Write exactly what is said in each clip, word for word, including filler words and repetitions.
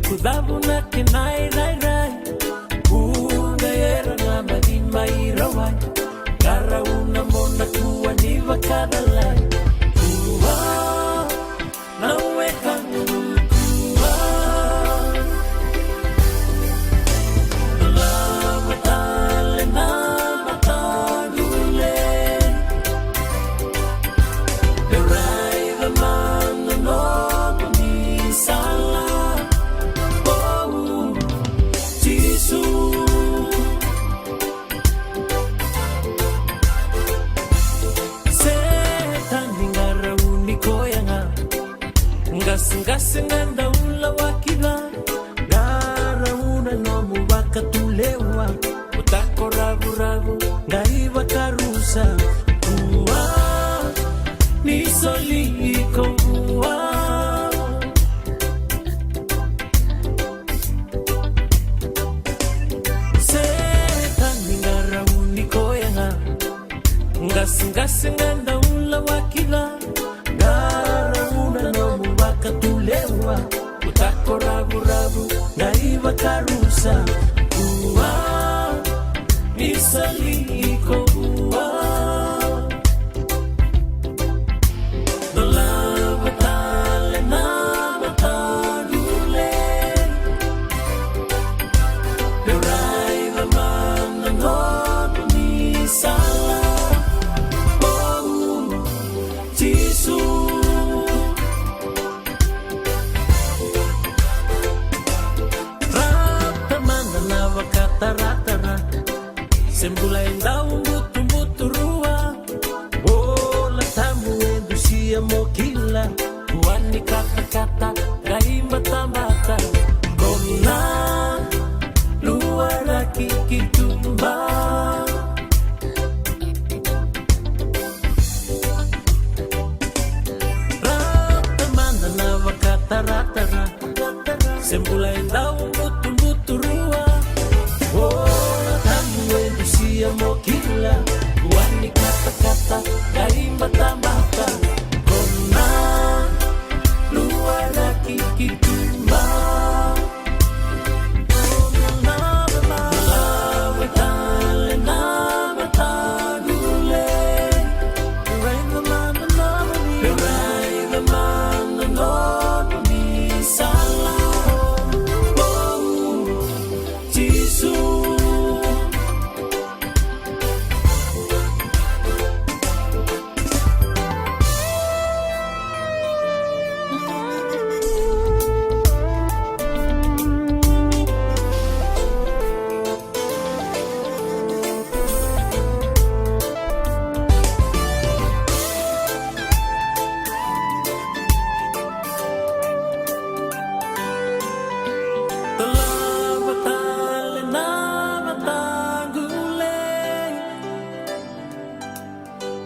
Ku cavu na kena irairai. Ku qai era na mani mai rawai. Qarauna mo na kua ni vakacalai. Kua. Na wekaqu kua. Lava tale na mataqu le. Raica mada noqu ni sala. Oh, Jisu. Setani qarauni koya ga. Qaseqase ga dau lawaki ga. Qarauna nomu vakatulewa. Ko tako ravuravu qai vakarusa. Kua ni soli iko vua. Setani qarauni koya ga. Qaseqase ga dau lawaki ga. Qarauna nomu vakatulewa. Ko tako ravuravu qai vakarusa. Kua ni soli iko vua. Dolava tale na mataqu le. Raica mada noqu ni sala. Oh, Jisu. Rata mada na vakataratara. Se bula e dau butubutu rua. Vola Tabu e dusia mo kila. Kua ni katakata qai batabata. Ko na luaraki ki tuba. Rata mada na vakataratara. Se bula e dau butubutu rua. Vola Tabu e dusia mo kila. Kua ni katakata qai batabata. Ko na luaraki ki tuba. Dolava tale na mataqu le.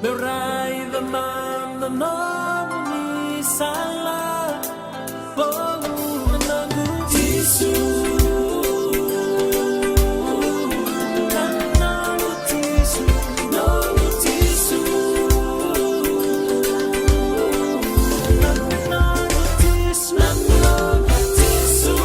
Meu raica mada nomu ni sala. Oh, noqu Jisu. Noqu Jisu, noqu Jisu. Noqu Jisu, noqu Jisu.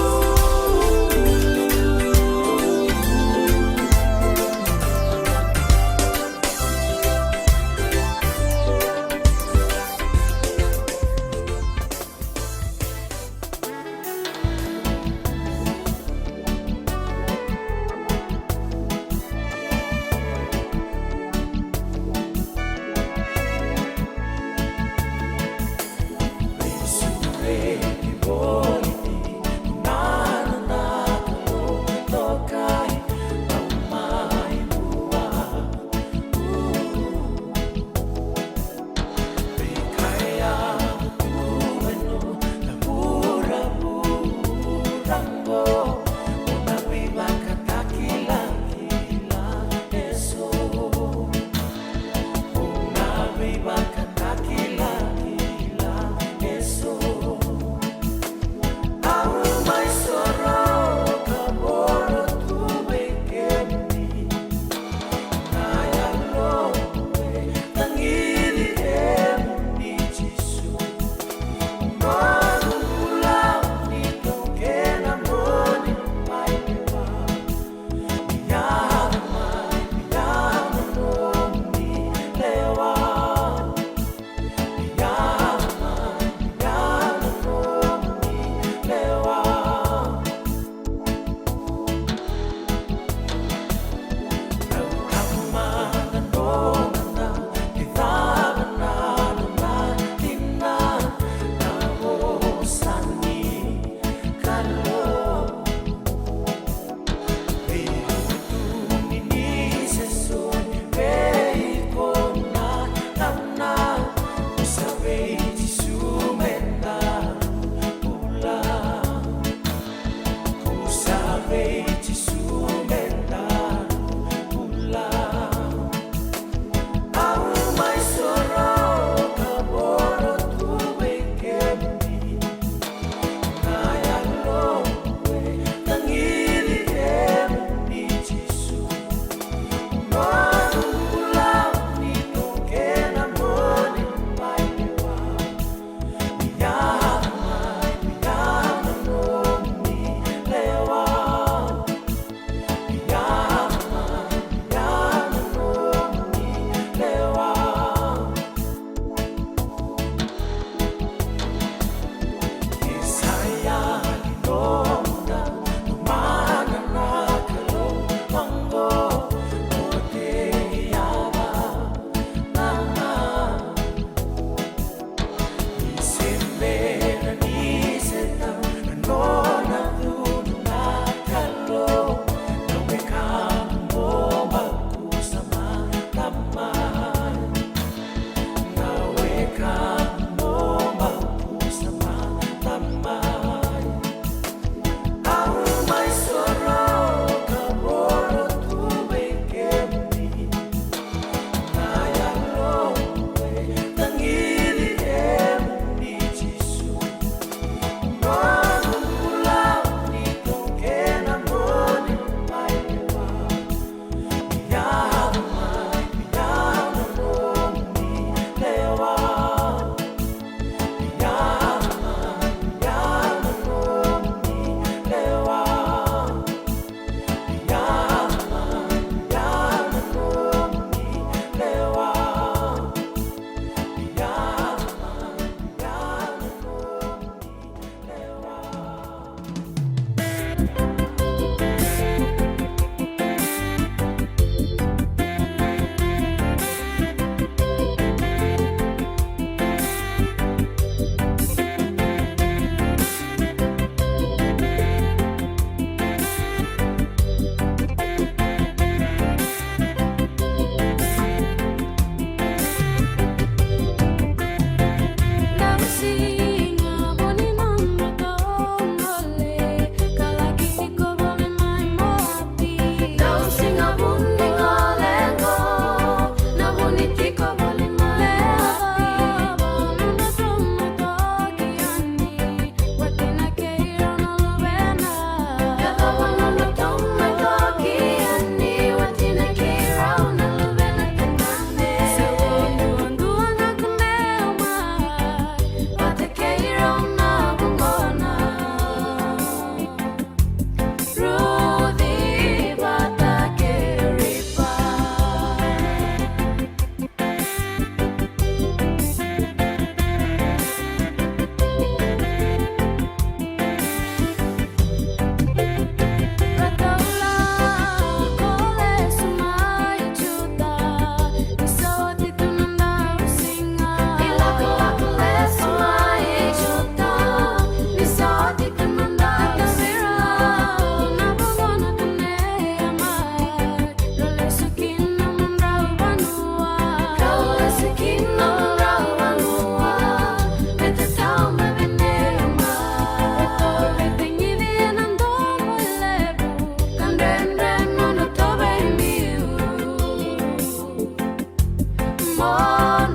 Mo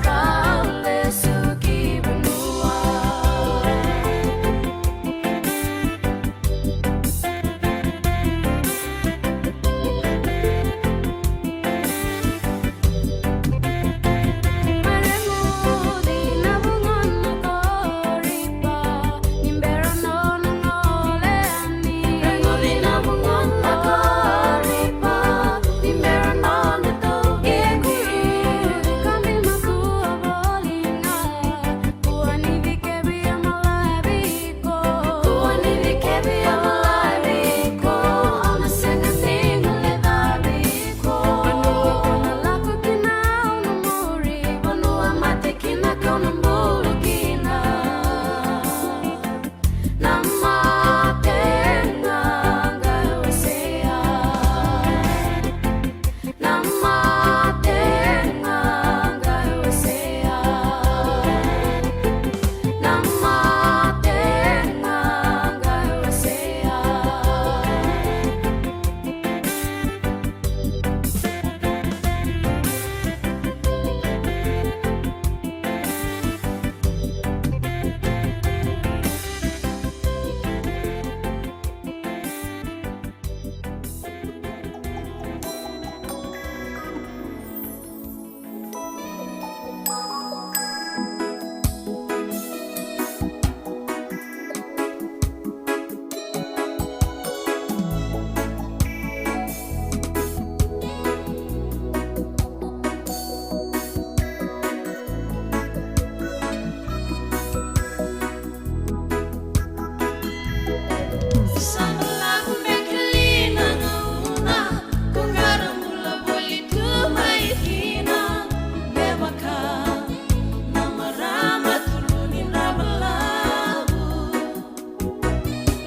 drau lesu ki vanua. Mo reguci na vugoda na Koripa, ni bera nona gole yani. Reguci na vugoda na Koripa, ni bera nona taukeni. Kabi makua voli ga, kua ni vikevi a malai vei iko. Kua ni vikevi a malai vei iko, au na sega ni guileca vei iko. Vanua ko na lako kina au na muri, vanua mate kina kau na bula kina. Na mate ga qai wasea. Na mate ga qai wasea. Na mate ga qai wasea. Sa na lako beka li na gauna ko qara bula voli tu mai kina? Me vaka na marama turu ni dra balavu.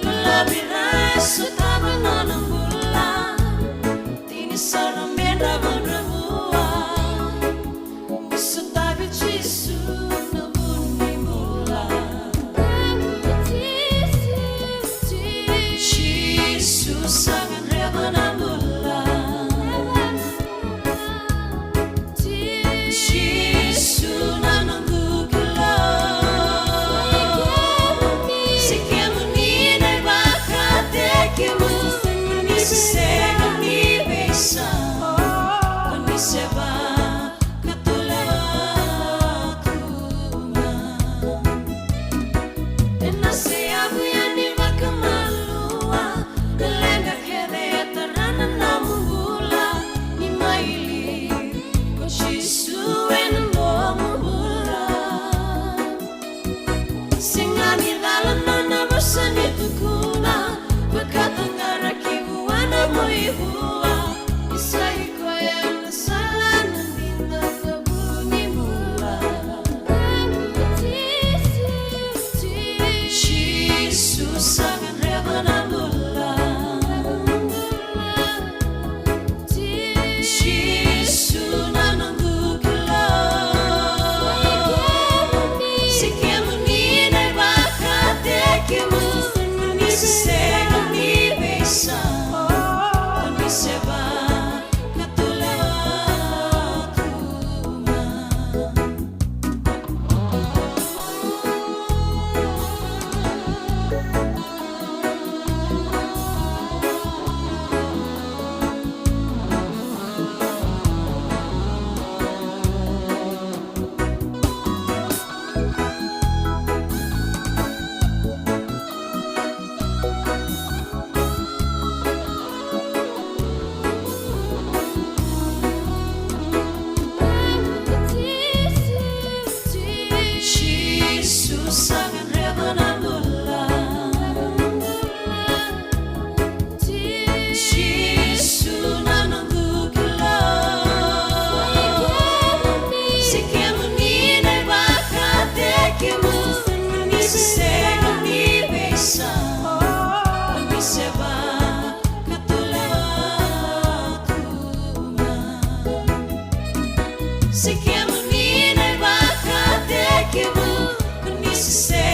Lalavi ra e sotava nona bula, tini sara me dravudravua. Sotavi Jisu na vu ni bula. Jisu sa gadreva na bula. Jisu na noqu kila. Se kemuni na ivakatekivu, ni se sega ni veisau, ni se va ka tulewa tu ga. Ena seyavu yani vakamalua na leqa kece e tara na nomu bula. Ni mai liu ko Jisu ena nomu bula. Sega ni cala nona vosa ni tukuna, vakataqara ki vua na Muaina. Ni sa i koya na sala, na dina, na vu ni bula. Jisu sa gadreva na bula. Jisu na noqu kila. Se kemuni na ivakatekivu, ni se sega ni veisau, ni se va ka tulewa tu ga. Jisu sa gadreva na bula. Jisu na noqu kila. Se kemuni na ivakatekivu, ni se sega ni veisau, ni se va ka tulewa tu ga. Se kemuni na ivakatekivu, ni se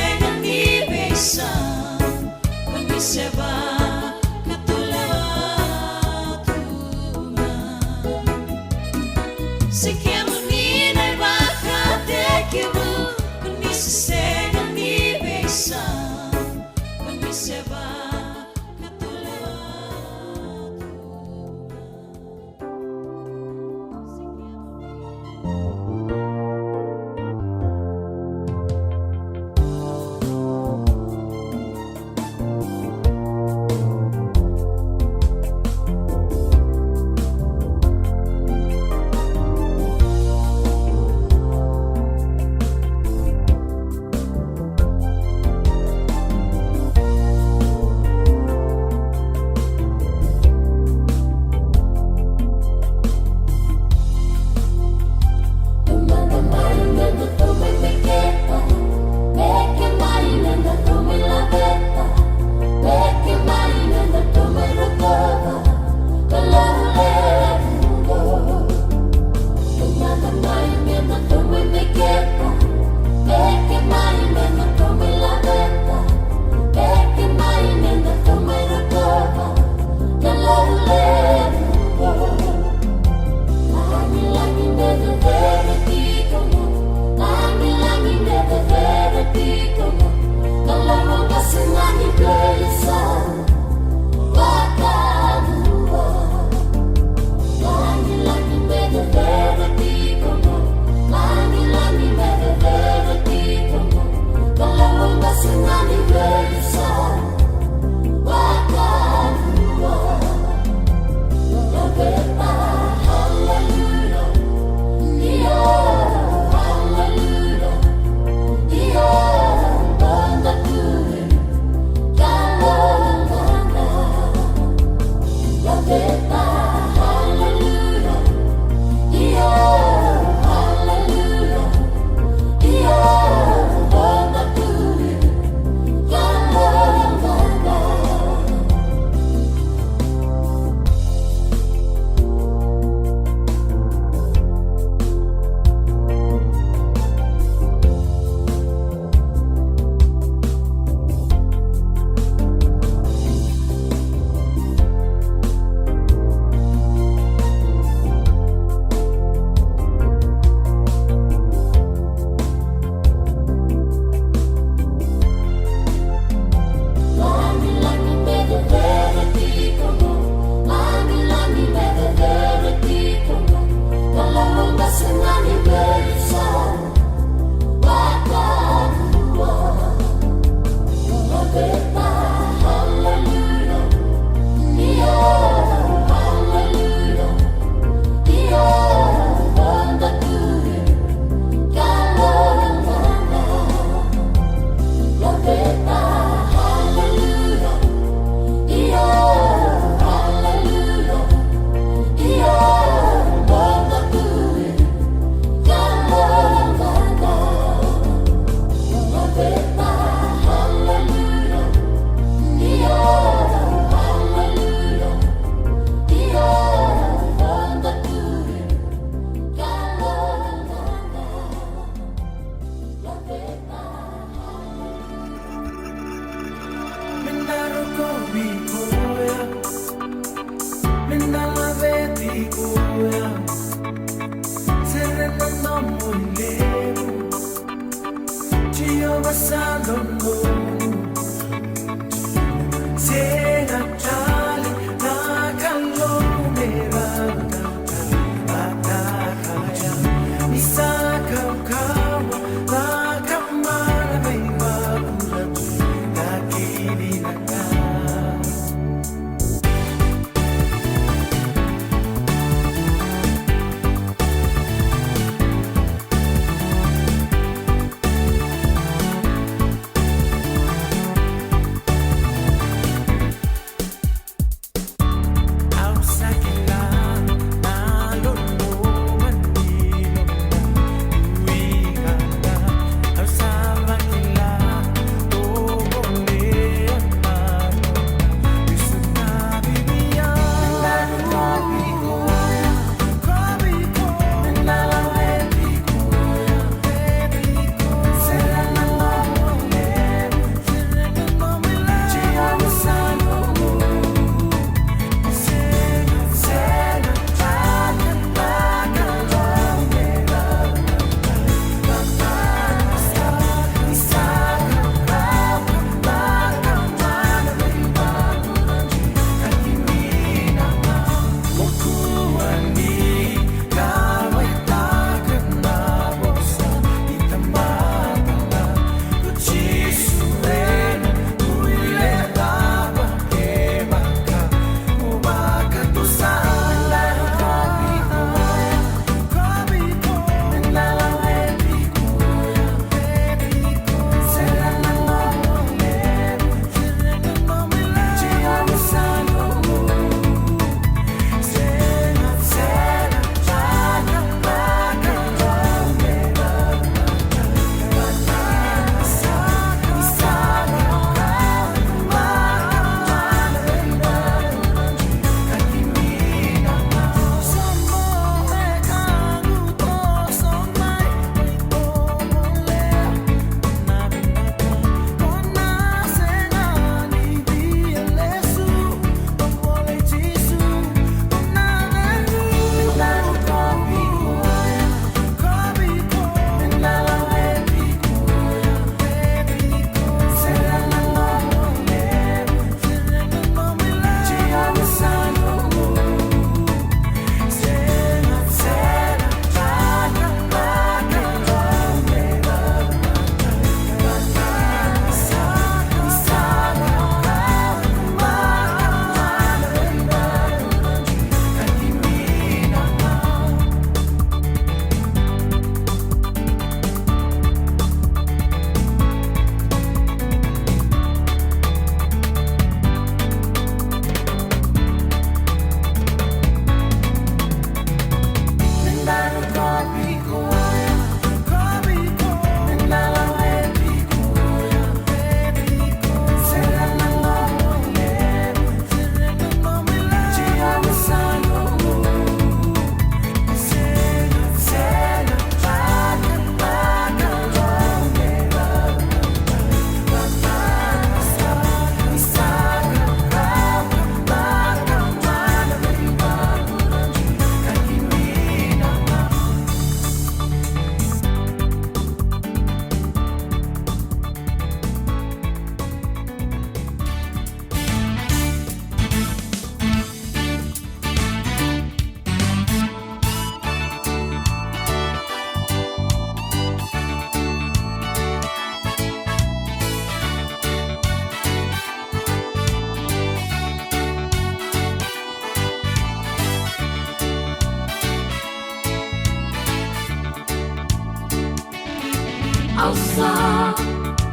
Au sa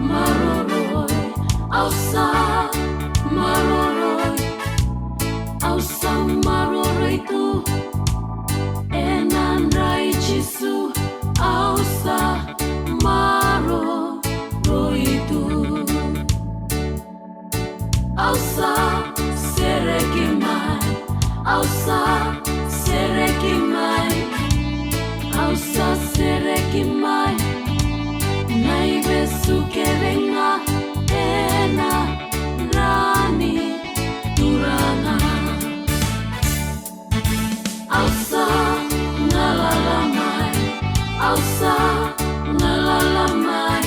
maroroi, au sa maroroi, au sa maroroi tu ena dra i Jisu, au sa maroroi tu. Au sa sereki mai, au sa sereki mai, au sa sereki mai na ivesu kece ga ena dra ni Turaga. Au sa galala mai, au sa galala mai,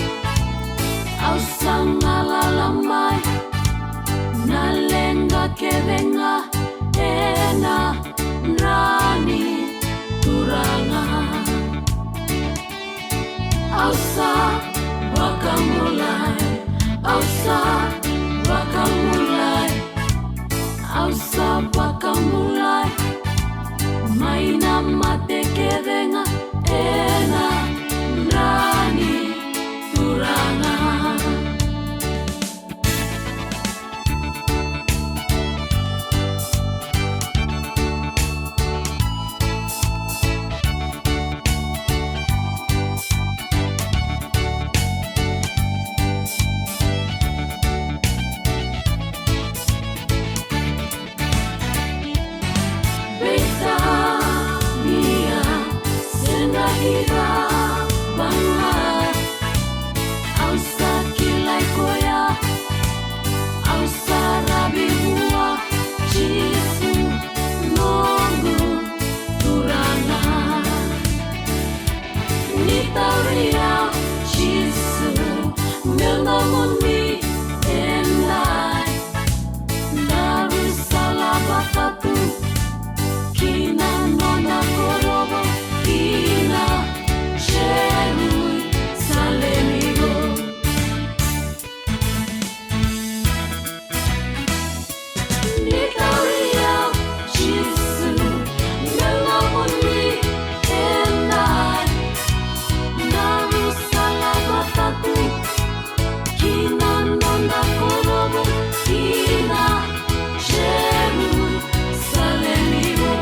au sa galala mai na leqa kece ga ena dra ni Turaga. Au sa vakabulai, au sa vakabulai, au sa vakabulai mai na mate kece ga ena dra ni Turaga. Veitavia, sega ni cava ga. Au sa kilai koya, au sa ravi vua Jisu noqu Turaga. Ni tauri au Jisu meu nomuni edai. Daru sa lako vata tu ki na noda korovu ki na Jerusalemi qo. Ni tauri au Jisu meu nomuni edai. Daru sa lako vata tu ki na noda korovu ki na Jerusalemi qo.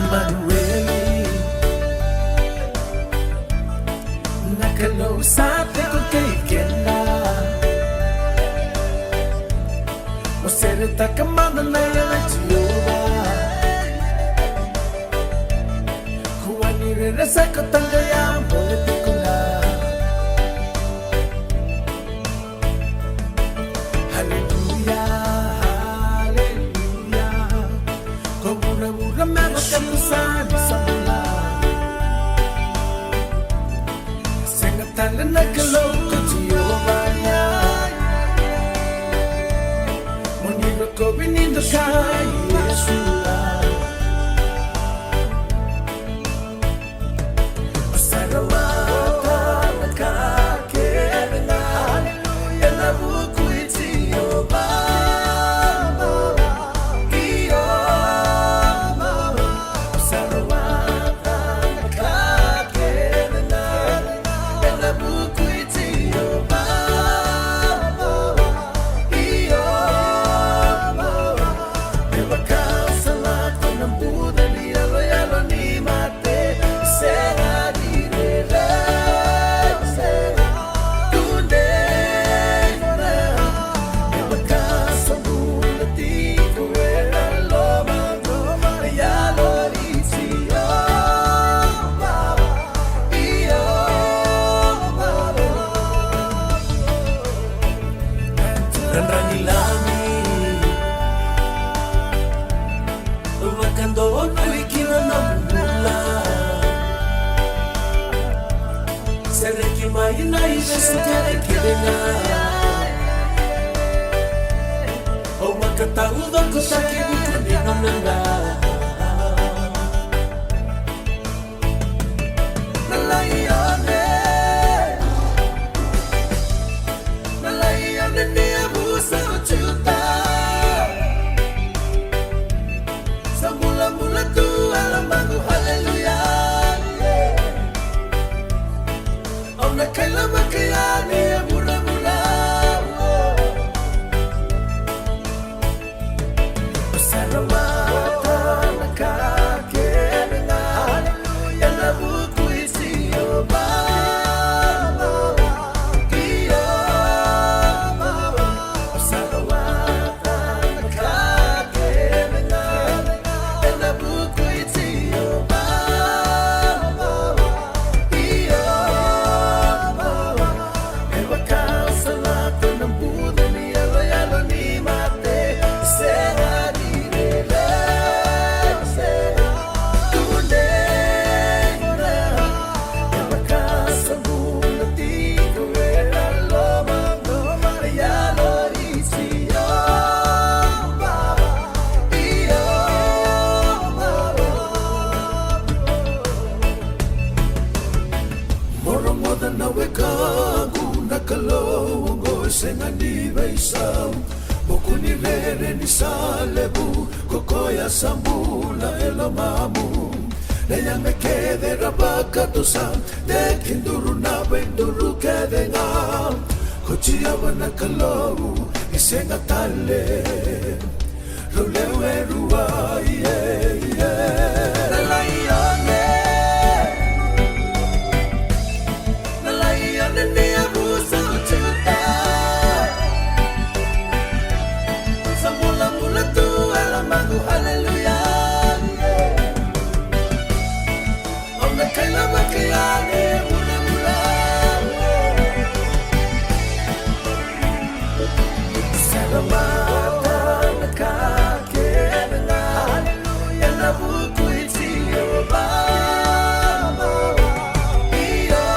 Emanueli, na Kalou sa tiko kei keda. Mo seretaka mada na yaca i Jiova. Kua ni rere saka, taqaya bole tiko ga. Haleluya, haleluya. Ko vuravura me vaka tu sa ni sa bula. Sega tale na Kalou ko Jiova ya. Mo ni rokovi ni dokai Yesu. Sa rawata na ka kece ga ena vuku i Jiova. Io, sa rawata na ka kece ga ena vuku i Jiova. Io, me vaka sa lako na buca ni yaloyalo ni mate. Au vakadonui kina na bula. Sereki mai na ivesu kece kece ga. Au vakataucokotaki vuku ni nona ga. Na laione, na laione ni yavusa ko Juta. Sa bulabula tu a lomaqu, haleluya. Au na kaila vakaiyani e vuravura. Sa rawata na ka kece ga ena vuku i Jiova. Io, sa rawata na ka kece ga ena vuku i Jiova. Io, me vaka sa lako na buca ni yaloyalo ni mate. Sega ni rere, sega, tudei na. Me vaka sa bula tiko ena loma, loma ni yalo i Jiova. Io, Mo rogoca na wekaqu, na Kalou oqo e sega ni veisau. Moku ni rere ni sa levu, ko koya sa bula e lomamu. Na yaga kece ra vakatusa, tekiduru na veiduru kece ga. Ko Jiova na Kalou, e sega tale. Rau lewe rua, ie, ie. Na laione, na laione ni yavusa ko Juta. Sa bulabula tu e lomaqu, haleluya, ie. Au na kaila vakaiyani e vuravura. Sa rawata na ka kece ga ena vuku i Jiova. Io,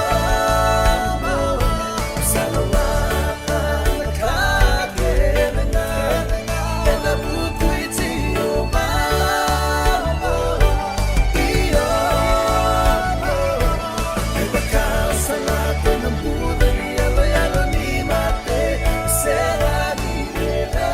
sa rawata na ka kece ga ena vuku i Jiova. Io, me vaka sa lako na buca ni yaloyalo ni mate. Sega ni rere,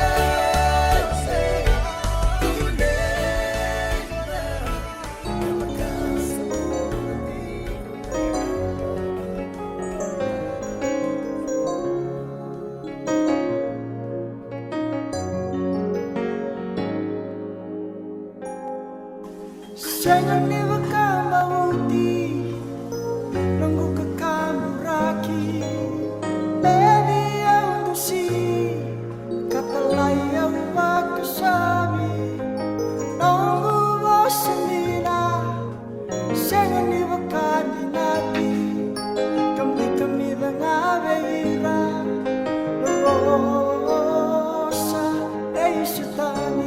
Sega ni vakabauti noqu kakaburaki, leci au dusi ka talai au vakasavi. Noqu vosa dina, sega ni vakadinati, ka biuta mai ga vei ira na vosa e isu tani.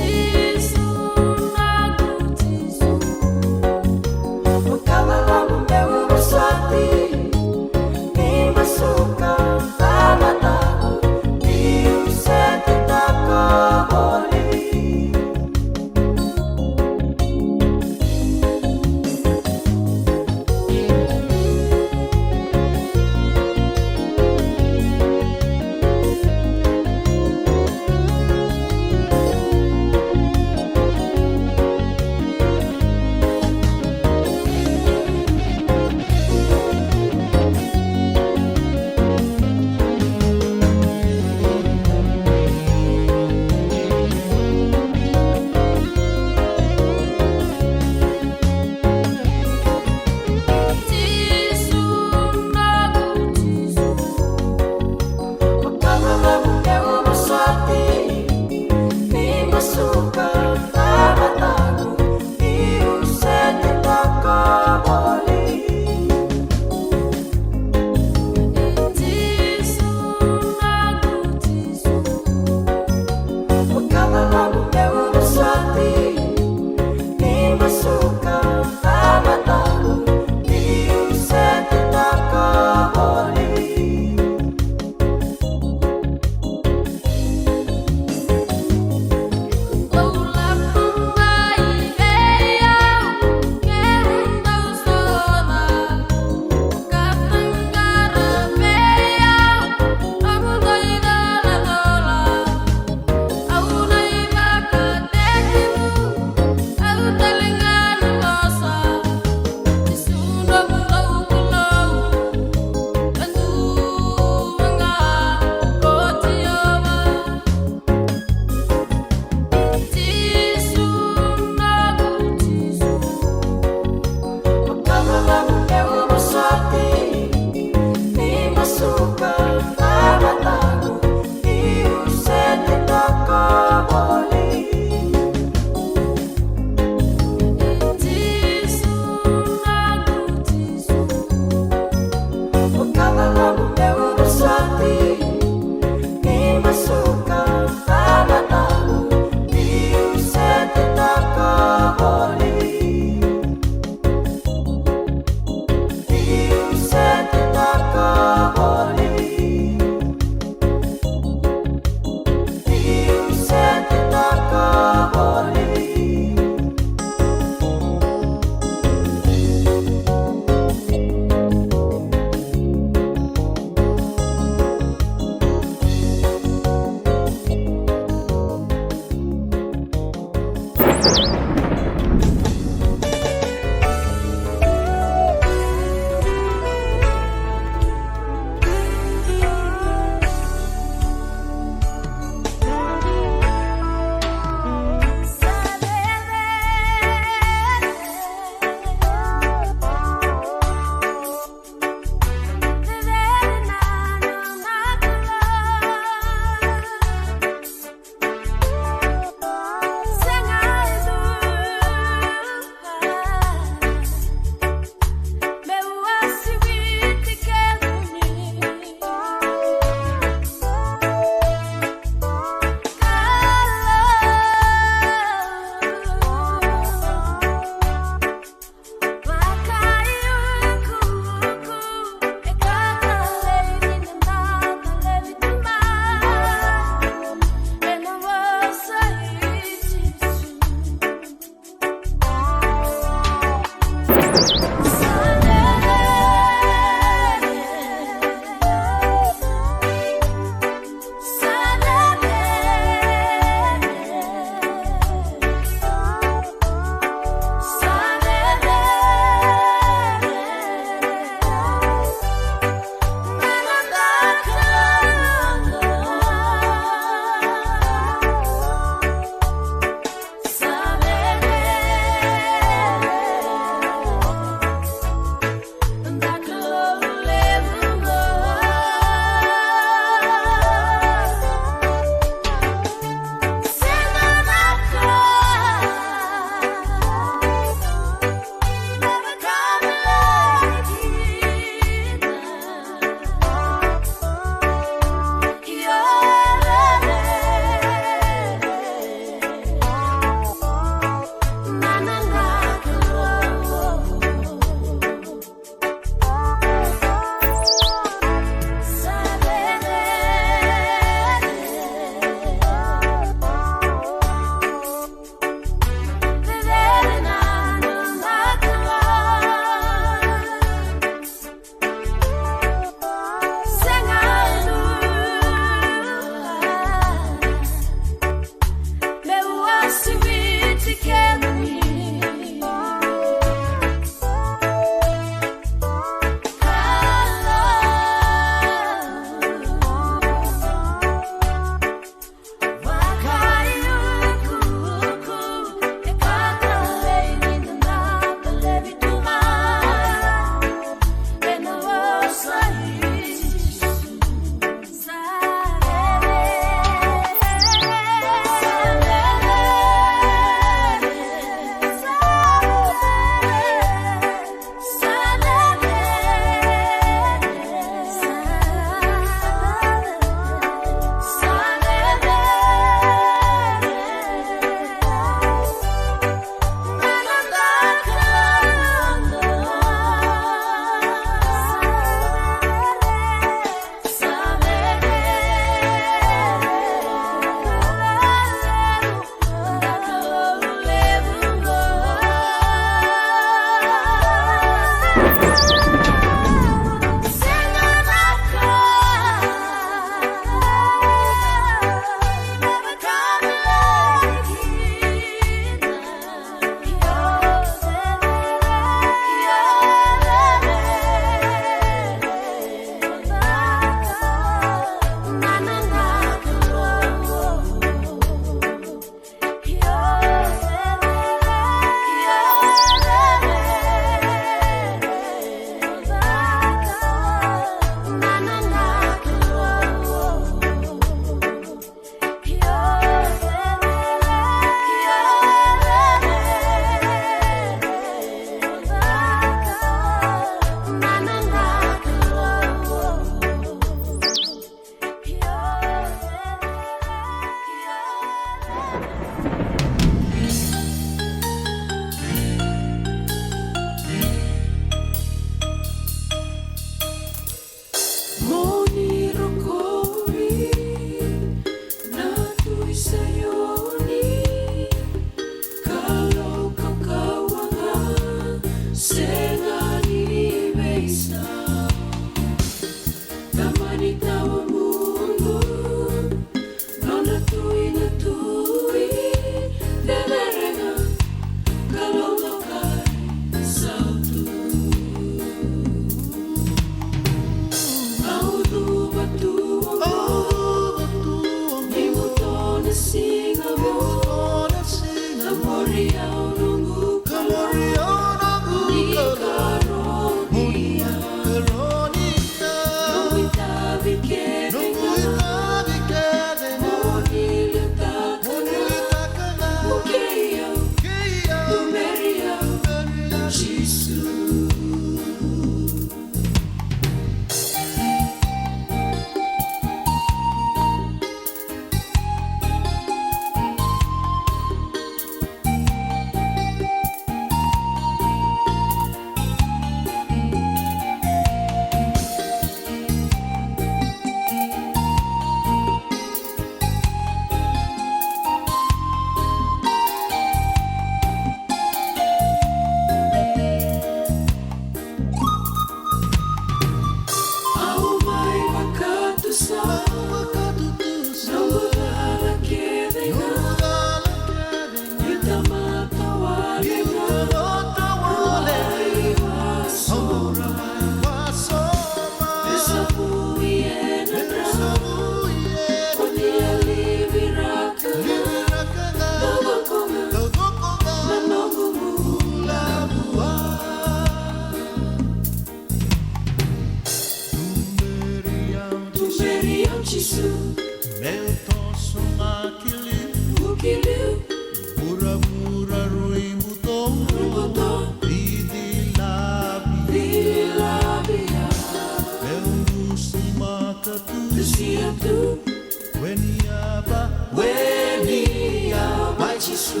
Jisu,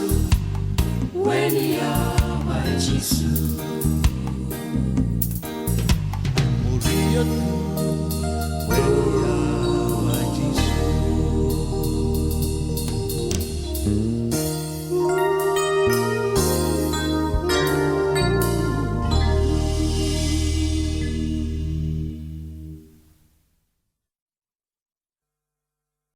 weni yawa e Jisu.